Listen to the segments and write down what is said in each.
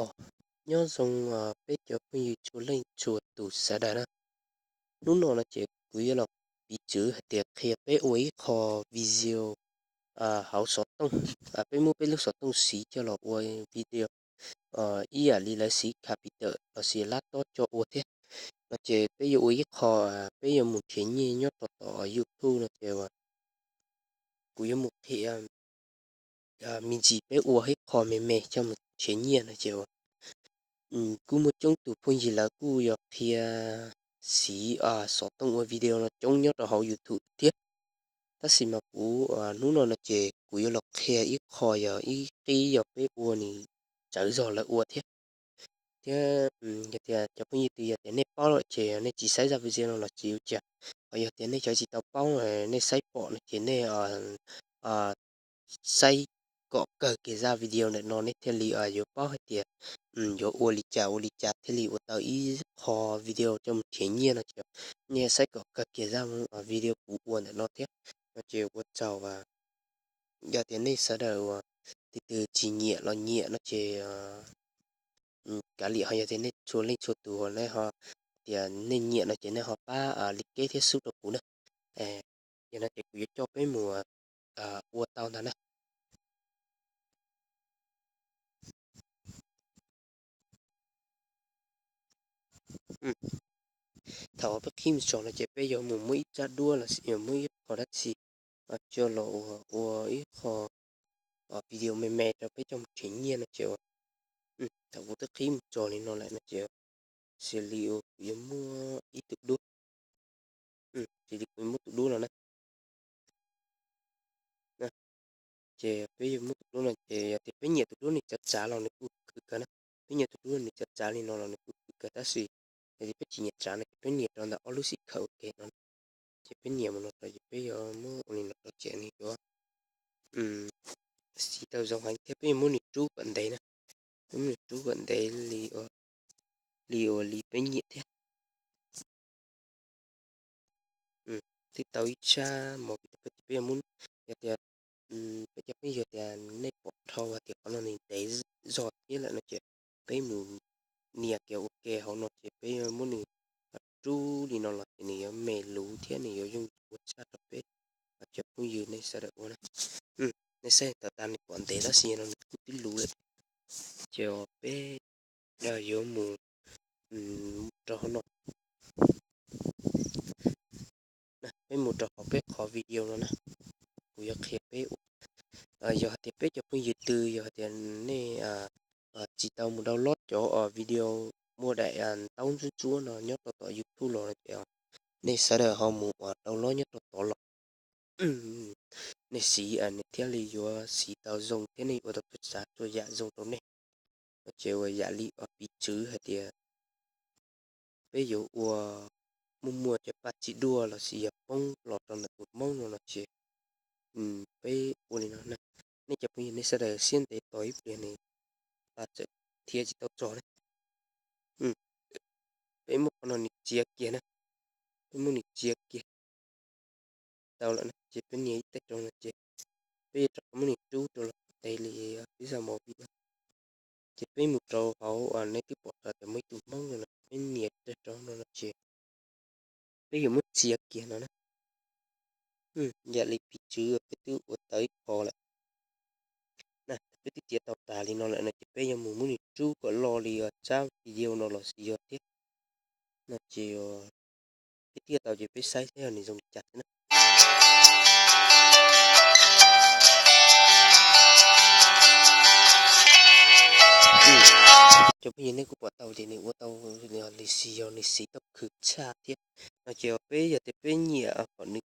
Os, nyob zoo peb cov phooj ywg txhua leej txhua tus sawv daws na. Hnub no no ces kuv yuav los piv txwv hais tias qhia peb ua ib qho video hauv xov tooj, peb muab peb lub xov tooj siv coj los ua video ib yam li lawv siv computer los sis laptop coj ua thiab. No ces peb yuav ua ib qho, peb yuav mus nrhiav nyiaj nyob rau tom YouTube no ces kuv yuav mus qhia me ntsis peb ua ib qho me me coj mus nrhiav nyiaj no ces kuj muaj coob tus phooj ywg lawv kuj yog qhia siv xov tooj ua video no coob nyob rau hauv YouTube thiab. Tab sis mas kuv hnub no no ces kuv yuav los qhia ib qho yog ib qib yog peb ua nws txawv zog lawv ua thiab. Thiab yog tias cov phooj ywg twg yog tias nej paub lawm ces nej tsis saib zaj video no los tsis ua cas, ho yog tias nej cov tsis tau paub nej saib pom no ces nej saib kom kawg kiag zaj video ntawm no nej thiaj li yuav paub hais tias yuav ua li cas ua li cas thiaj li ua tau ib qho video coj mus nrhiav nyiaj no ces nej saib kom kawg kiag zaj video kuv ua ntawm no thiab. No ces ua tsaug, yog tias nej sawv daws uas tus twg tsis nyiam los nyiam no ces kav liam, ho yog tias nej txhua leej txhua tus nej ho tias nej nyiam no ces nej ho pab like thiab sub rau kuv na. Yog no ces kuv yuav coj peb mus ua tau ntag na. Thaum peb qhib mus txog no ces peb yuav mus muab ib tsab duab los sis yuav muab ib qho dab tsi coj los ua ib qho video me me rau peb coj mus nrhiav nyiaj no ces thaum kuv twb qhib mus txog li no lawm no ces xws li uas kuv yuav muab ib tug duab, xws li kuv yuav muab tus duab no na. Ces peb yuav muab tus duab no ces yog tias peb nyiam tus duab nws txav txav los nws kuj khwv kawg na. Peb nyiam tus duab nws txav txav li no los nws kuj khwv kawg tab sis yog tias peb tsis nyiam txav no ces peb nias rau ntawm ob lub xib khawm ua ke no na. Ces peb nias mus no rau ces peb yuav muab ua li no rau ces nws yuav siv tau zoo heev thiab peb yuav muab nws rub kom ntev na. Peb muab nws rub kom ntev li, li uas li peb nyiam thiab. Twb tau ib tsab movie peb yuav muab, yog tias peb cov phooj ywg tias nej pom dhau hais tias qhov no nws ntev zog thiab lawm no ces peb mus nias kiag ua ke hauv no ces peb yuav muab nws rub li no los ces nws yuav me luv thiab nws yuav yooj yim ua tshaj rau peb cov phooj ywg nej sawv daws ua na. Nej saib tau tas nws pom ntev tab sis no nws kuj twb luv lawm. Ces peb yuav mus rau hauv no, peb mus rau hauv peb qhov video no na. Kuv yuav qhia peb ua, yog hais tias peb cov phooj ywg twg yog hais tias nej tsis tau mus download cov video muaj daim ntaub ntsuab ntsuab no nyob rau tom YouTube los no ces nej sawv daws ho mus download nyob rau tod los. Nej siv nws thiaj li yuav siv tau zoo thiab nej ua tau txhua tsav txhua yam zoo rau nej. No ces ua yam li piv txwv hais tias peb yuav ua muaj muaj cov paj txi duaj los sis yog poob los rau ntawm tus Hmoob no no ces peb ua li no na. Nej cov phooj ywg nej sawv daws siab ntev tos ib pliag nws txawm thiab tsis tau txog na. Peb muab qhov no nws txiav kiag na, peb muab nws txiav kiag tau lawm na ces peb nias ib teg rau no ces peb yuav rov qab muab nws rub rau los ntev li peb zaj movie na. Ces peb mus rau hauv nej twb pom tau tias muaj ib tug Hmoob no no, peb nias teg rau no no ces peb yuav muab txiav kiag no na. Yam li piv txwv peb twb ua tau ib qho lawm. Peb twb txiav tau tas li no lawm no ces peb yuav mus muab nws rub kom loj li tsab video no los sis yog thiab. No ces peb txiav tau ces peb saib seb nws zoo li cas xwb na. Cov phooj ywg nej kuj pom tau ces nws ua tau li sis yog nws siv tau khwv tshaj thiab. No ces peb yog tias peb nyiam kom nws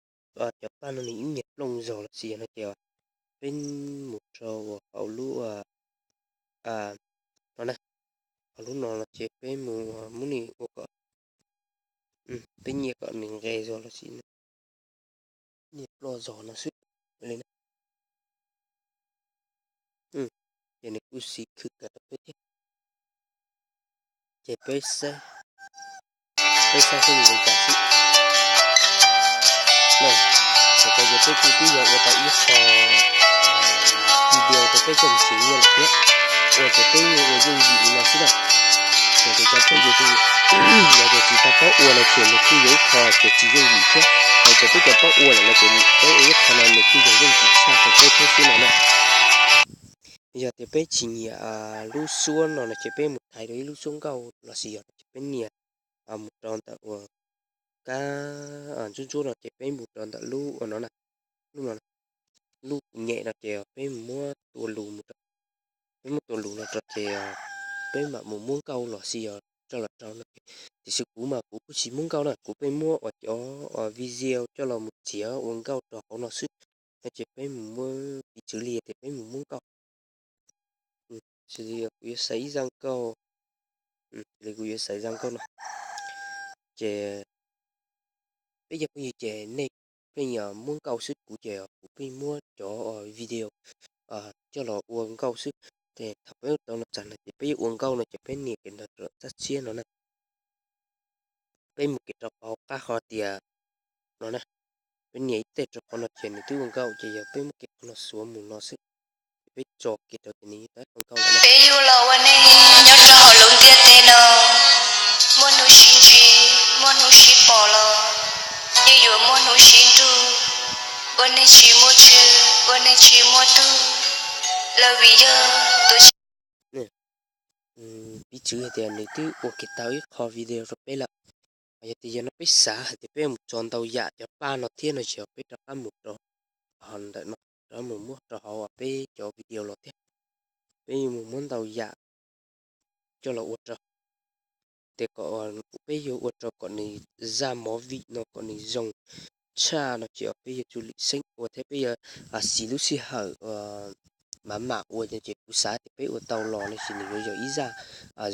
cov paj no nws ib nyuag plooj zog los sis yog no ces peb mus rau hauv lub no na, hauv lub no no ces peb mus muab nws ua kom peb nyiam kom nws nqes zog los sis nyiam ploj zog no xwb li na. Ces nws kuj siv khwv kawg rau peb thiab. Ces peb saib, peb saib seb nws zoo cas xwb. Thaum tau ces peb kuj twb yog ua tau ib qho video rau peb coj mus nrhiav nyiaj lawm thiab. ua ces peb ua yooj yim li no xwb na. Yog tias cov phooj ywg yog tias tsis tau paub ua no ces nws kuj yog ib qho ces tsis yooj yim thiab. Hos cov peb cov paub ua lawm no ces peb ua ib qho no nws kuj yog yooj yim tshaj rau peb thiab xwb no na. Yog tias peb tsis nyiam lub suab no no ces peb mus thaiv rau ib lub suab nkauj los sis yog no ces peb nias mus rau ntawm uas kab ntsuab ntsuab no ces peb mus rau ntawm lub ua no na, lub no, lub kuv nyem no ces peb mus muab tua lus mus rau, peb muab tua lus no rau ces peb mam mus muab nkauj los sis yog tso los rau no. Tiam sis kuv mas kuv kuj tsis muab nkauj na, kuv pheej muab uas cov video coj los mus txiav ua nkauj rau hauv no xwb. No ces peb mus muab piv txwv li tias peb mus muab nkauj, xws li kuv yuav xaiv ib zaj nkauj, li kuv yuav xaiv zaj nkauj no ces peb cov phooj ywg ces nej pheej muab nkauj xwb, kuv ces kuv pheej muab cov video coj los ua nkauj xwb. Ces thaum peb ua tau no txog no ces peb yuav ua nkauj no ces peb nias kiag ntawm rau txaj tshiab no na. Peb mus kiag rau qhov qab qhov tias no na, peb nias ib teg rau qhov no ces nws twb ua nkauj ces yog peb muab kiag qhov no xuav mus no xwb. Ces peb tso kiag rau ces nws yeej tau ib qho nkauj lawm na. Peb yug los ua neeg nyob rau hauv lub ntiaj teb no, muaj hnub sib ntsib, muaj hnub sib pom los yeej yuav muaj hnub sib nrug. Ua neeg tsis muaj tswv, ua neeg tsis muaj tug, lawv vim yog tus tsis piv txwv hais tias nws twb ua kiag tau ib qho video rau peb lawm. Yog tias yog no peb xav hais tias peb mus tso ntau yam cov paj no thiab no ces peb rov qab mus rau ntawm no, rov mus muab rau hauv peb cov video los thiab. Peb yuav mus muab ntau yam coj los ua rau, tias kom peb yuav ua rau kom nws zaj movie no kom nws zoo tshaj no ces peb yuav tsum lim xeeb ua thiab peb yuav siv lub sij hawm mam mam ua no ces kuv xav tias peb ua tau los no ces nws yuav yog ib zaj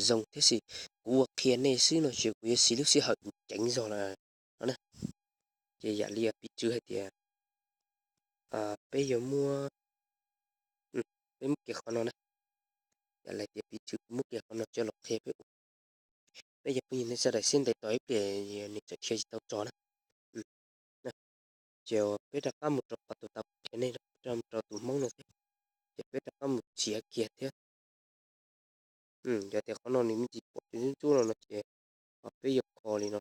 zoo thiab xwb. Kuv ua qhia nej xwb no ces kuv yuav siv lub sij hawm kuv ceev zog lawm no na. Ces yam li piv txwv hais tias peb yuav muab, peb muab kiag qhov no na. Yam li tias piv txwv kuv muab kiag qhov no coj los qhia peb ua. Peb cov phooj ywg nej sawv daws siab ntev tos ib pliag nws txawm khiav tsis tau tso na. Ces peb rov qab mus rau qhov tus tau qhia nej, rov mus rau tus hmoob no thiab, ces peb rov qab mus txiav kiag thiab. Yog tias qhov no nws me ntsis pom cov ntsuab ntsuab no no ces peb yuav kho li no.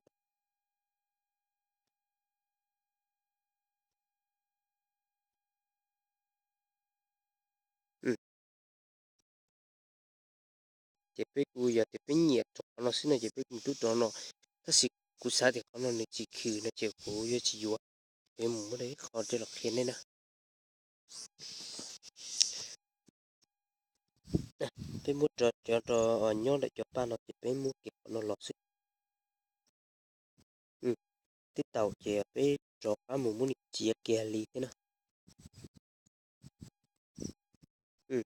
Ces peb kuj yog tias peb nyiam rau qhov no xwb no ces peb kuj mus rub rau no, tab sis kuv xav tias qhov no nws tsis khwm no ces kuv yuav tsis yuav. Peb mus muab ib qho coj los qhia nej na. Peb muab rau cov rau nyob ntawm cov paj no ces peb muab kiag qhov no los xwb. Twb tau ces peb rov qab mus muab nws txiav kiag li thiab na.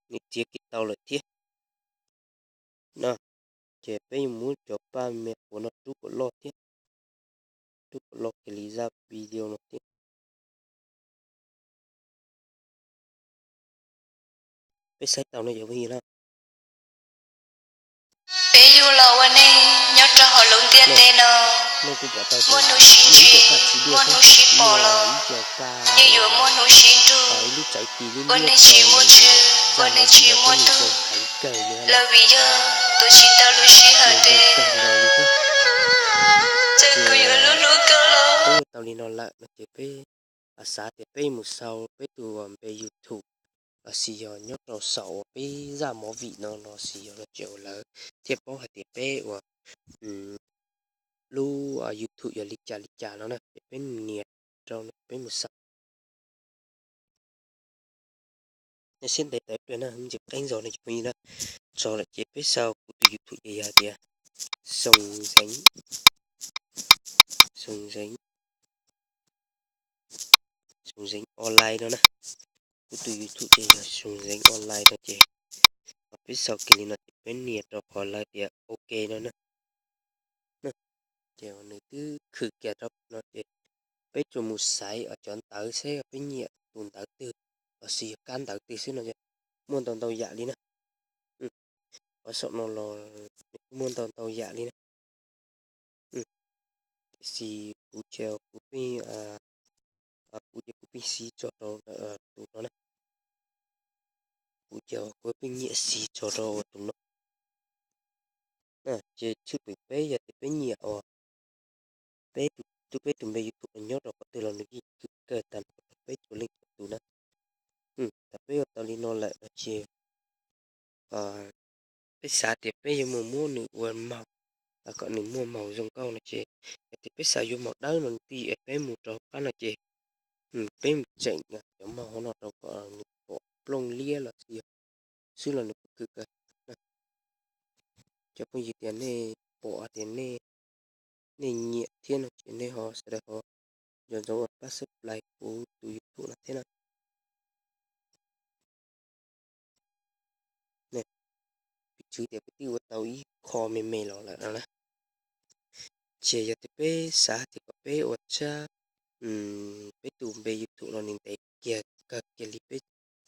Nws txiav kiag tau lawm thiab no, ces peb yuav muab cov paj me quav no rub kom loj thiab, rub kom loj kiag li zaj video no thiab. Peb saib tau no cov phooj ywg na. Peb yug los ua neeg nyob rau hauv lub ntiaj teb no, muaj hnub sib ntsib, muaj hnub sib pom los yeej yuav muaj hnub sib nrug. Ua neeg tsis muaj tswv, ua neeg tsis muaj tug, lawv vim yog tuav tsis tau lub sij hawm ntev. Txawm kuv yuav hlub hlub koj los tau li no lawm no ces peb xav tias peb mus sau peb tus npe YouTube los sis yog nyob rau saum uas peb zaj movie no los sis yog no ces uas lawv thiaj paub hais tias peb uas lub YouTube yog li cas li cas no na, ces peb nias rau no peb mus sau. Nej siab ntev tawm ib pliag na, me ntsis qeeb zog no cov phooj ywg na. Tso lawm ces peb sau kuv tus YouTube ces yog tias Xoo Xeev, Xoo Xeev, Xoo Xeev Online no na. Kuv tus YouTube ces yog Xoo Xeev Online no ces peb sau kiag li no ces peb nias rau qhov lawv tias ok no na. Ces nws twb khwm kiag rau no ces peb tsuas mus xaiv cov ntawv seb peb nyiam tus ntawv twg los sis yog kab ntawv twg xwb no. Muaj ntau ntau yam li na. Qhov saum no los nws kuj muaj ntau ntau yam li na. Tiam sis kuv ces kuv pheej, kuv ces kuv pheej siv tso rau tus no na. kuv ces kuv pheej nyiam siv tso rau ua tus no. Ces tshwj peem peb yog tias peb nyiam uas peb tus, peb tus npe YouTube no nyob rau qhov twg los nws yeej khwv kawg tag nrho rau peb txhua leej txhua tus na. Thaum peb ua tau li no lawm no ces peb xav tias peb yuav mus muab nws ua maug, kom nws muaj maug zoo nkauj no ces, yog tias peb xav yuav maug dawb no nti es peb mus rau qab no ces peb mus tseem cov maug hauv no rau kom nws pom plooj liab los xwb los nws kuj khwv kawg. Cov phooj ywg tias nej pom tias nej nyiam thiab no ces nej ho sawv daws ho nco ntsoov ua pab subscribe kuv tus YouTube no thiab na. Piv txwv tias peb twb ua tau ib qho me me los lawm no na. Ces yog tias peb xav tias kom peb ua tsab peb tus npe YouTube no nws ntev kiag kawg kiag li peb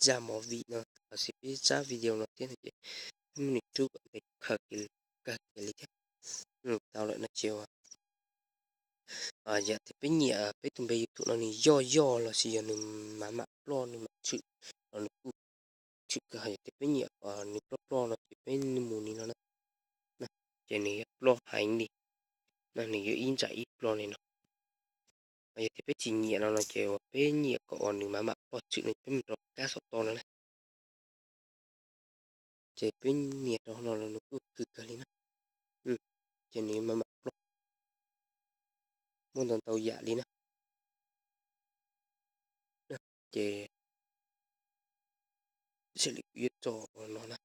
zaj movie no los sis peb tsab video no thiab no ces peb muab nws rub kom ntev kawg kiag li thiab. Tau lawm no ces yog tias peb nyiam peb tus npe YouTube no nws yoj yoj los sis yog nws mam mam ploj nws mam tshwm los nws kuj tshwm kawg. Yog tias peb nyiam kom nws ploj ploj no ces peb mus li no na, ces nws yuav ploj heev li, nws yuav ib ntsais ib ploj li no. Yog tias peb tsis nyiam no no ces uas peb nyiam kom uas nws mam mam ploj tshwm no peb mus rau kab xov tooj no na. Ces peb nias rau no los nws kuj khwv kawg li na. Ces nws mam mam ploj, muaj ntau ntau yam li na. Ces xws li kuv yuav tso no na,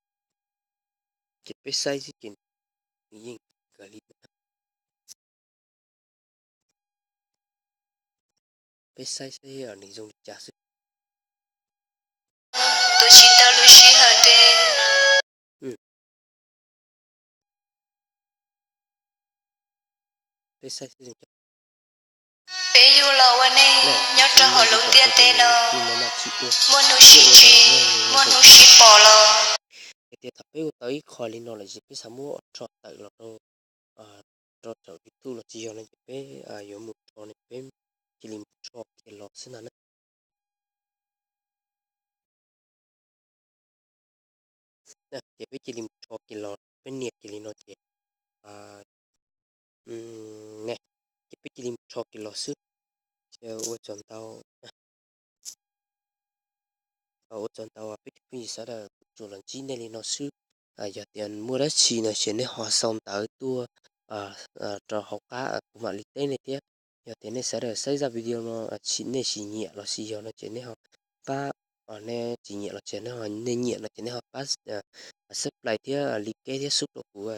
ces peb saib xwb ces nws yeej kawg li na. Peb saib saib nws zoo li cas xwb. Tus tsis tau lub sij hawm ntev. Peb saib saib zoo li cas. Peb yug los ua neej nyob rau hauv lub ntiaj teb no, muaj hnub sib ntsib, muaj hnub sib pom los. Hais tias thaum peb ua tau ib qho li no lawm ces peb xav muab rho tawm los rau rau saum YouTube los tsis yog no ces peb yuav mus rho no peb cia li mus rho kiag los xwb ntag na. Ces peb cia li mus rho kiag los, peb nias kiag li no ces, ces peb cia li mus rho kiag los xwb. Ces ua tsaug ntau, ua tsaug ntau peb tus phooj ywg sawv daws, kuv tsuas los ntsib nej li no xwb. Yog tias muaj dab tsi no ces nej ho sau ntawv tuaj rau hauv qab kuv mam li teb nej thiab. Yog tias nej sawv daws saib zaj video no nej tsis nyiam los sis yog no ces nej ho pab, nej tsis nyiam los ces nej nyiam no ces nej ho pab subscribe thiab like thiab sub rau kuv,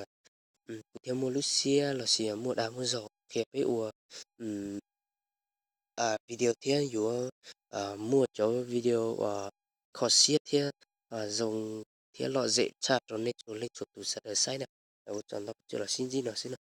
kuv thiaj muaj lub siab los sis muaj dag muaj zog qhia peb ua video thiab yuav muaj cov video kho siab thiab zoo thiab lom zem tshaj rau nej txhua leej txhua tus sawv daws saib na. Ua tsaug ntau, peb cia los sib ntsib no xwb na.